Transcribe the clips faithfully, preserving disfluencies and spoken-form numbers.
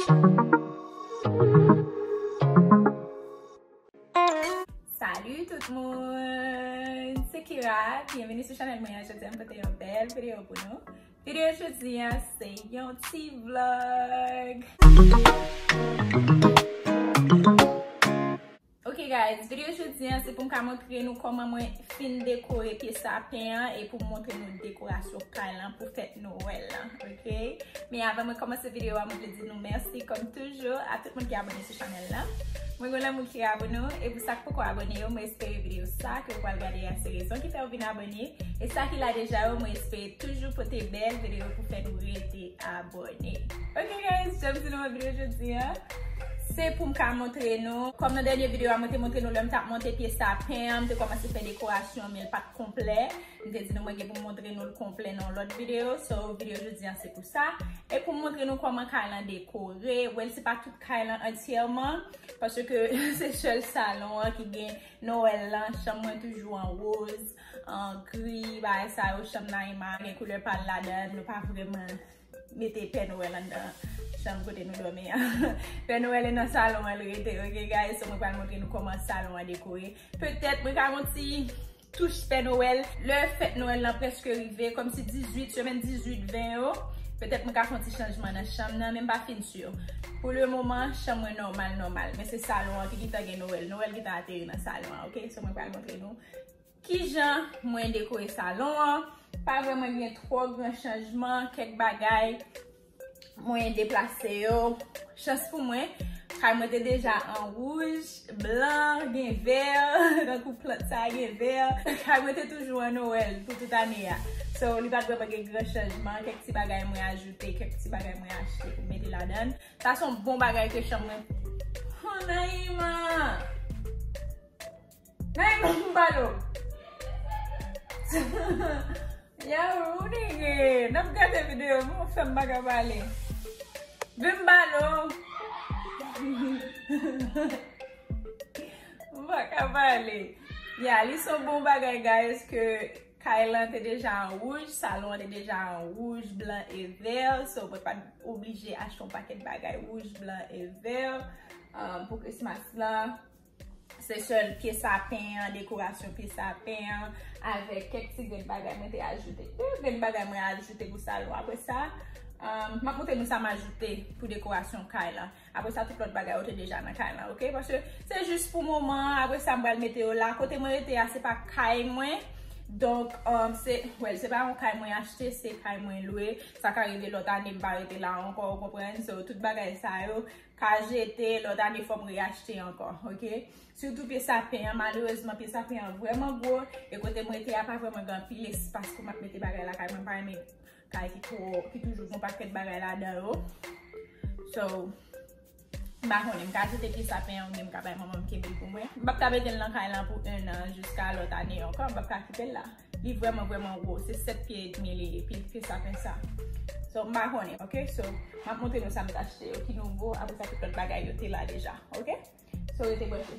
Salut tout moun! Se Kira, byenveni sou chanèl mwen an. Jodi a m pote yon bèl videyo pou nou. Videyo jodi a se yon ti vlog. Ok guys, videyo jodi a se pou m ka montre nou kòman mwen fin dekore pye sapen an e pou m montre nou dekorasyon kay lan pou fèt Nwèl lan, ok? Men avan mwen kòmanse videyo a, mwen vle di nou mèsi kòm toujou a tout moun ki abòne sou chanèl lan. Mwen gen lanmou ki abòne e pou sa k poko abòne yo, mwen espere videyo sa ke w pral gade a se rezon ki fè w vin abòne. E sa ki la deja yo, mwen espere toujou pote bèl videyo pou fè nou rete abòne. Ok guys, jan m di nou nan videyo jodi a, se pou m ka montre nou. Kòm nan dènye videyo a, mwen te montre nou lè m t ap monte pye sapen an, m te kòmanse fè dekorasyon, men l pa t konplè. M te di nou mwen gen pou m montre nou l konplè nan yon lòt videyo. So, videyo jodi a se pou sa. E pou m montre nou kòman kay lan dekore. Well, se pa tout kay lan antyèman, paske se sèl salon an ki gen Nwèl lan. Chanm mwen toujou an woz, an gri, bagay sa yo. Chanm Naïma gen koulè pa l ladan, nou pa vrèman mete Pè Nwèl anndan chanm kote nou dòmi an. Pè Nwèl e nan salon an l rete, ok guys? So, mwen pral montre nou kòman salon an dekore. Petèt, mwen ka gon ti touch Pè Nwèl. Lè fèt Nwèl lan prèske rive, kòmsi dizuit, semèn dizuit, ven yo, petèt mwen ka fè yon ti chanjman nan chanm nan, men m pa fin si. Pou le moman, chanm mwen nòmal, nòmal. Men se salon an ki gentan gen Nwèl. Nwèl gentan ateri nan salon an, ok? So, mwen pral montre nou kijan mwen dekore salon an. Pa vrèman gen twò gran chanjman, kèk bagay mwen deplase yo. Chans pou mwen, kay mwen te deja an wouj, blan, gen vè, tankou plant sa gen vè. Kay mwen te toujou an Nwèl pou tout ane a. So, li pa t vrèman gen gran chanjman, kèk ti bagay mwen ajoute, kèk ti bagay mwen achte pou mete ladan. Sa se yon bon bagay ke chanm mwen. Oh, Naïma! Naïma, m ba l ou. Ya, ou nègre, n ap gade videyo, men ou fè m pa ka pale. Vin m ba l ou. M pa ka pale. Ya, li se yon bon bagay, guys, ke kay lan te deja an wouj, salon an te deja an wouj, blan e vè, so mwen pa t oblije achte yon pakèt bagay wouj, blan e vè, um, pou Christmas lan. Se sèl pye sapen an, dekorasyon pye sapen an, avèk kèk ti grenn bagay mwen te ajoute. Kèk grenn bagay mwen ajoute pou salon. Apre sa, um, m ap montre nou sa m ajoute pou dekorasyon kay lan. Apre sa, tout lòt bagay yo te deja nan kay lan, ok? Paske se jis pou moman an. Apre sa, m pral mete yo la. Kote mwen rete a, se pa kay mwen. Donk, um, se, well, se pa yon kay mwen achte, se kay mwen lwe. Sa ka rive lòt ane, m pa rete la ankò, ou konprann? So, tout bagay sa yo, ka jete, lòt ane fò m reyachte ankò, ok? Sitou pye sapen an, malerezman, pye sapen an vrèman gwo, e kote m rete a pa vrèman gen anpil espas pou m ap mete bagay lakay mwen, m pa renmen kay ki twò, ki toujou gen yon pakèt bagay ladan yo. So, m pa konnen, m ka jete pye sapen an oubyen m ka bay manman m kenbe l pou mwen. M p ap ka mete l nan kay lan pou en an, jiska lòt ane ankò, m p ap ka kite l la. Li vrèman, vrèman gwo. Se sèt pye edmi li ye, pye, pye sapen sa. So, m pa konnen, ok? So, m ap montre nou sa m t achte yo, ki nouvo, apre sa, tout lòt bagay yo te la deja, ok? So, rete branche.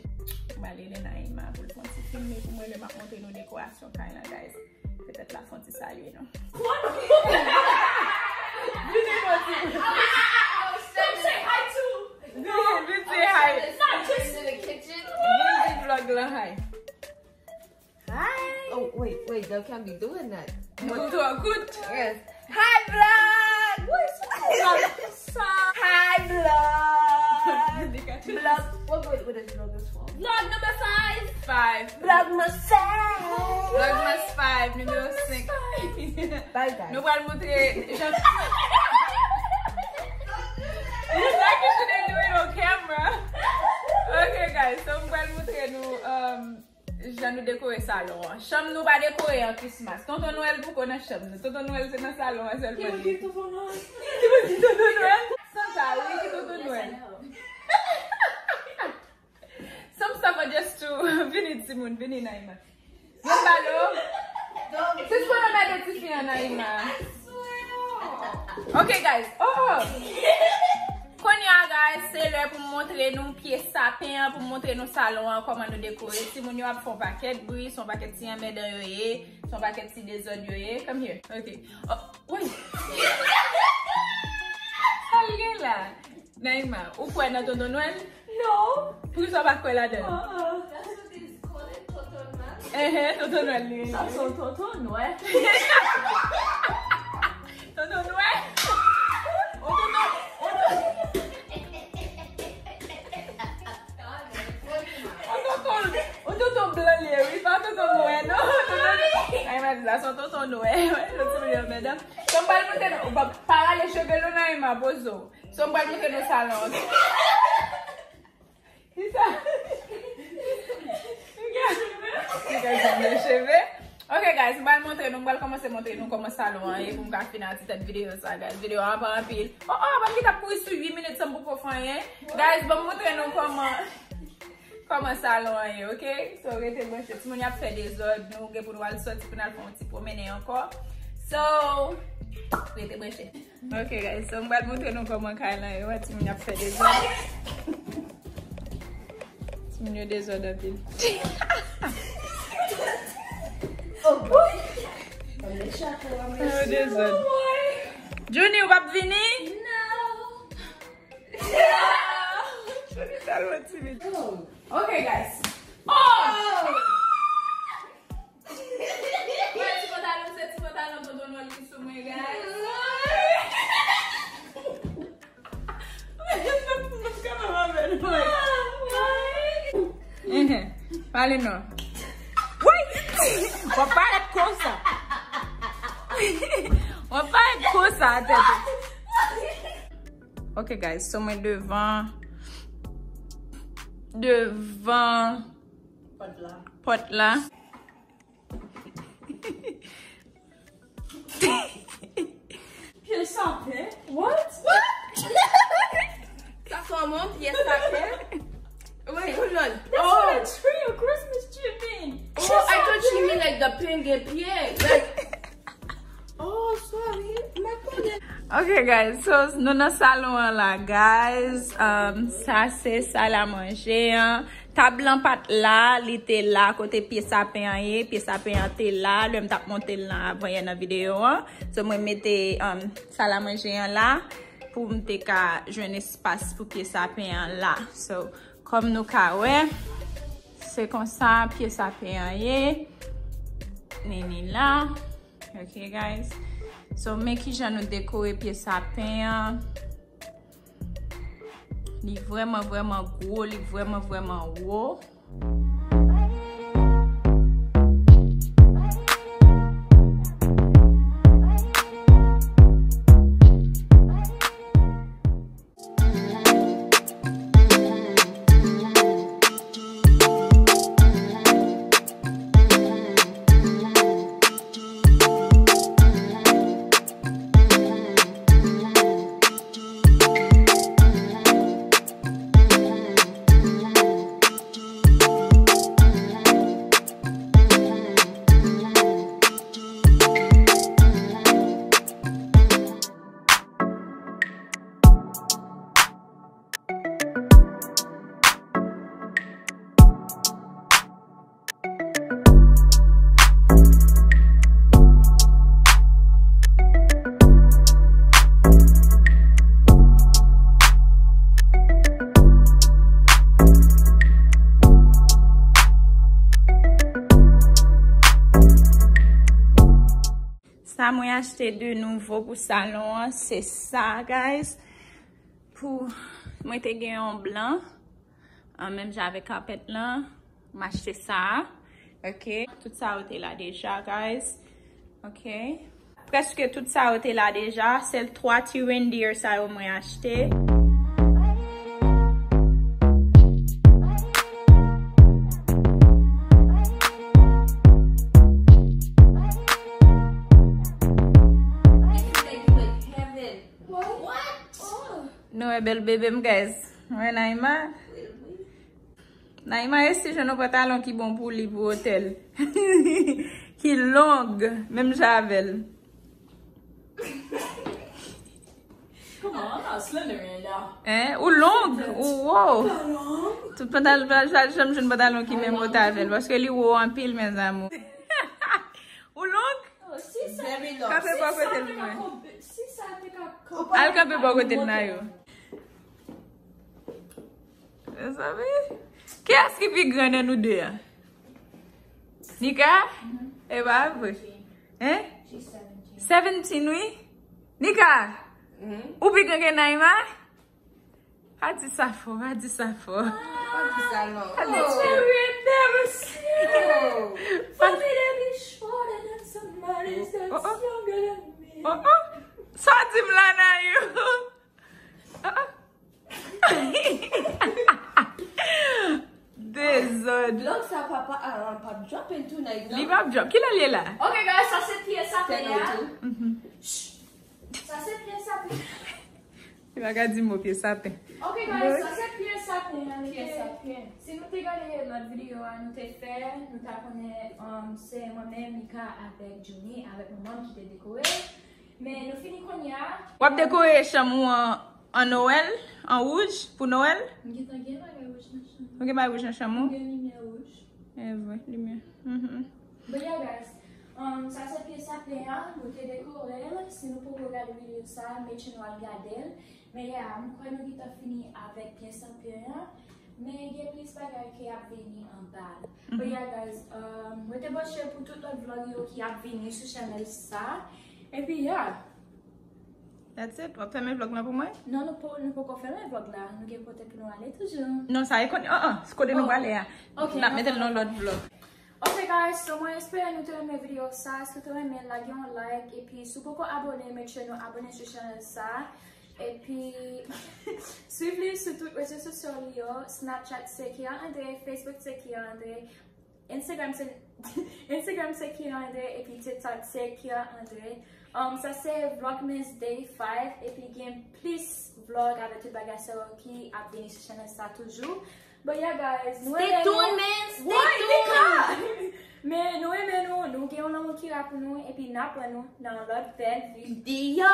M ale Lena Emma pou l fè yon ti filme pou mwen lè m ap montre nou dekorasyon kay lan, guys. Petèt l ap fè yon ti salye nou. Vini, Modi. Come say hi to. Vini, vini, say hi. Not just in the kitchen. Vini, di vlog lan hi. Hi. Oh, wait, wait, y'all can't be doing that. Mwen twò kout. Yes. Hi, vlog. What's up? Hi, vlog. Vlog. What, what, what is vlog is for? Vlog number five. Five. Vlogmas five. Vlogmas five, numéro cinq. Bye, guys. Nou pral montre jan. It's like you shouldn't do it on camera. Okay, guys, so m pral montre nou, um, jan nou dekore salon an. Chanm nou pa dekore an Christmas. Tonton Nwèl poko nan chanm nou. Tonton Nwèl se nan salon an sèlman li ye. Ki moun ki Tonton Nwèl? Ki moun ki Tonton Nwèl? Santa, wi, ki Tonton Nwèl. Some stuff are just too. Vini, timoun, vini, Naima. Vin balo. Sispann anmède tifi an, Naima. Ok, guys. Oh, oh. Kounye a, guys, se lè pou m montre nou pye sapen an, pou m montre nou salon an, kòman nou dekore. Timoun yo ap fè yon pakèt bri, se yon pakèt ti anmèdan yo ye, se yon pakèt ti dezòd yo ye. Come here. Ok. Oh, wi. Sa l gen la? Naïma, ou kwè nan Tonton Nwèl? Non. Poukisa w pa kwè ladan l? Enhen, Tonton Nwèl li. Sa se yon Tonton Nwèl. Tonton Nwèl? Yon tonton, yon tonton. Yon tonton, yon tonton blan li ye, wi, pa tonton nwè, non. Tonton, Naïma di sa, se yon tonton nwè. Wè, yon ti blan, medam. So, m pral montre nou, ou pa, pa rale cheve nou, Naïma, poze w. So, m pral montre nou salon an. Kisa? Li gen cheve? Li gen cheve. Ok, guys, m pral montre nou, m pral kòmanse montre nou kòman salon an ye pou m ka fini ti tèt videyo sa, guys. Videyo a pa anpil. Oh, oh, ban m ki t ap kouri sou uit minit san m poko fè anyen. Guys, ban m montre nou kòman, kòman salon an ye, ok? So, rete branche. Timoun y ap fè dezòd, nou gen pou nou al sòti pou n al fè yon ti pwomennen ankò. So, rete branche. Ok, guys, so m pral montre nou kòman kay lan ye. Wè, timoun ap fè dezòd. Timoun yo dezòd anpil. Oh boy! Timoun yo dezòd. Juni, ou p ap vini? No. Juni tèlman timid. Ok, guys. Oh! Wè, ti pantalon, se ti pantalon Tonton Nwèl ki sou mwen, guys. Enhen. Pale non. Woy! W ap parèt konsa. W ap parèt konsa atè. Ok, guys, so mwen devan, devan pòt la. Pye sapen? What? What? Sa kòman pye sapen? Wait, hold on. That's what a tree, a Christmas tree mean. Oh, I thought she mean like the penge pye. Like, oh, sorry. M pa konnen. Ok, guys, so nou nan salon an la, guys. Um, sa se sal a manje an. Tab lan pa t la, li te la kote pye sapen an ye. Pye sapen an te la lè m t ap monte l lan avan yè nan videyo an. So, mwen mete, um, sal a manje an la pou m te ka jwenn espas pou pye sapen an la. So, kòm nou ka wè, se konsa pye sapen an ye. Nini la. Ok, guys. So, men kijan nou dekore pye sapen an. Li vrèman, vrèman gwo, li vrèman, vrèman wo. Sa mwen achte de nouvo pou salon an, se sa, guys. Pou mwen te gen yon blan, an menm jan avèk kapèt lan, m achte sa a. Ok, tout sa yo te la deja, guys. Ok. Prèske tout sa yo te la deja, sèl twa ti reindeer sa yo mwen achte. Nou wè bèl bebe m, guys. Wè Naïma. Naïma resi jwenn yon pantalon ki bon pou li, pou otèl. Ki long, menm jan avè l. Kòman, slender, Miranda? Hein? Ou long, ou wo. Tout pantalon, pa janm jwenn pantalon ki menm wotè avè l, paske li wo anpil, mes amours. Ou long? Kanpe bò kote l pou mwen. Al kanpe bò kote l, Nayo. Mezanmi. Kiyès ki pi gran nan nou de a? Nika? E pa vre. Hein? Seventeen, wi. Nika? Ou pi gran ke Naima? Pa di sa fò, pa di sa fò. Pa di sa non. Oh. For me to be shorter than somebody that's younger than me. Oh, oh. Sa w di m la, Nayou? Oh, oh. Dezòd. Vlog sa papa a p ap drop in tonight non. Li p ap drop. Kilè l ye la? Ok guys, sa se pyè sapen an. Sa se pyè sapen. Li pa ka di mo pyè sapen. Ok guys, sa se pyè sapen an. Pyè sapen. Si nou te gade lòt videyo a nou te fè, nou ta konnen um, se mwen menm, Mika avèk Johnny avèk manman m ki te dekore. Men nou fini kounye a. W ap dekore chanm ou an, an Nwèl, an wouj pou Nwèl? M gentan gen bagay wouj nan chanm. Ou gen bagay wouj nan chanm ou? M gen limyè wouj. E vre, limyè. Mhm. But yeah guys, um, sa se pyè sapen an, nou te dekore l. Si nou poko gade videyo sa, make sure nou al gade l. Men yeah, m kwè nou gentan fini avèk pyè sapen an. Men gen plis bagay ki ap vini anba l. But yeah guys, um, rete branche pou tout lòt vlog yo ki ap vini sou chanèl sa. Epi yeah. That's it. W ap fèmen vlog lan pou mwen? Non, nou po, nou poko fèmen vlog la. Nou gen kote pou nou ale toujou. Non, sa e kote, uh, uh, kote nou prale a. Ok, n ap mete l nan lòt vlog. Ok guys, so mwen espere nou te renmen videyo sa. Si w te renmen, lage yon like. Epi si w poko abone, make sure nou abone sou chanèl sa. Epi swiv li sou tout rezo sosyo li yo. Snapchat se Kia Andre, Facebook se Kia Andre, Instagram se Instagram se Kia Andre, epi TikTok se Kia Andre. Um, sa se Vlogmas Day five, epi gen plis vlog avèk tout bagay sa yo ki ap vini sou chanèl sa toujou. But yeah guys, nou renmen nou. Stay tuned, man. Stay tuned. Men nou renmen nou, nou gen yon lanmou Kira pou nou, epi n ap wè nou nan yon lòt bèl videyo.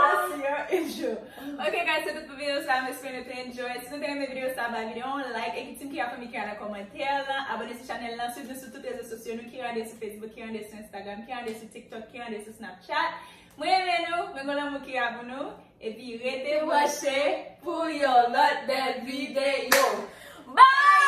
Mèsi an, enjoy. Ok guys, se tout pou videyo sa, m espere nou te enjoy. Si nou te renmen videyo sa, ba videyo yon like, epi team Kira, fanmi Kira nan kòmantè lan, abone sou chanèl lan, swiv nou sou tout rezo sosyo nou, Kira Andre sou Facebook, Kira Andre sou Instagram, Kira Andre sou TikTok, Kira Andre sou Snapchat. Mwen renmen nou, mwen gen lanmou Kira pou nou, epi rete branche pou yon lòt bèl videyo. Bye!